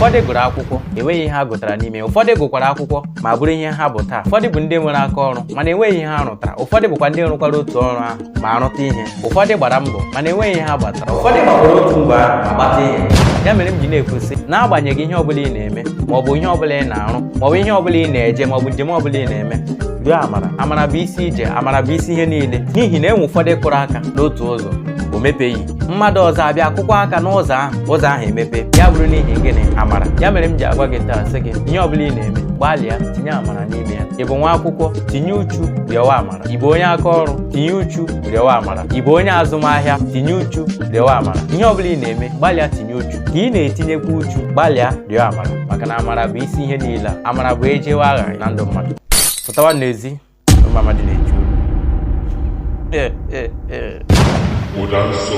Ụfọdụ gụrụ akwụkwọ, enweghị ihe ha gụtara n'ime. Ụfọdụ gụkwara akwụkwọ ma bụrụ ihe ha bụ taa. Ụfọdụ bụ ndị nwere aka ọrụ, mana enweghị ihe ha rụtara. Ụfọdụ bụkwa ndị rụkwara otu ọrụ ahụ ma arụta ihe. Ụfọdụ gbara mbọ, mana enweghị ihe ha gbatara. Ụfọdụ gbakwara otu mbọ ahụ ma gbata ihe. Ya mere m ji na-ekwu sị, n'agbanyeghị ihe ọbụla ị na-eme, maọbụ ihe ọbụla ị na-arụ, maọbụ ihe ọbụla ị na-eje, maọbụ njem ọbụla ị na-eme, rịọ amara. Amara bụ isi ije, amara bụ isi ihe niile, n'ihi na enwe ụfọdụ kụrụ aka n'otu ụzọ, o mepeghị. Mmadụ ọzọ abịa kụkwa aka n'ụzọ ahụ, ụzọ ahụ emepe. Ya bụrụ n'ihi gịnị? Amara. Ya mere m ji agwa gị taa sị gị, ihe ọbụla ị na-eme, gbalịa tinye amara n'ime ya. Ị bụ nwa akwụkwọ, tinye uchu rịọwa amara. Ị bụ onye aka ọrụ, tinye uchu rịọwa amara. Ị bụ onye azụmahịa, tinye uchu rịọwa amara. Ihe ọbụla ị na-eme, gbalịa tinye uchu. Ka ị na-etinyekwa uchu, gbalịa rịọ amara, maka na amara bụ isi ihe niile a. Amara bụ ejewe aghaghị na ndụ mmadụ. Pụtawa n'ezi, ụmụ amadi na-echu. Ee, ee, ee. Ụda nsọ.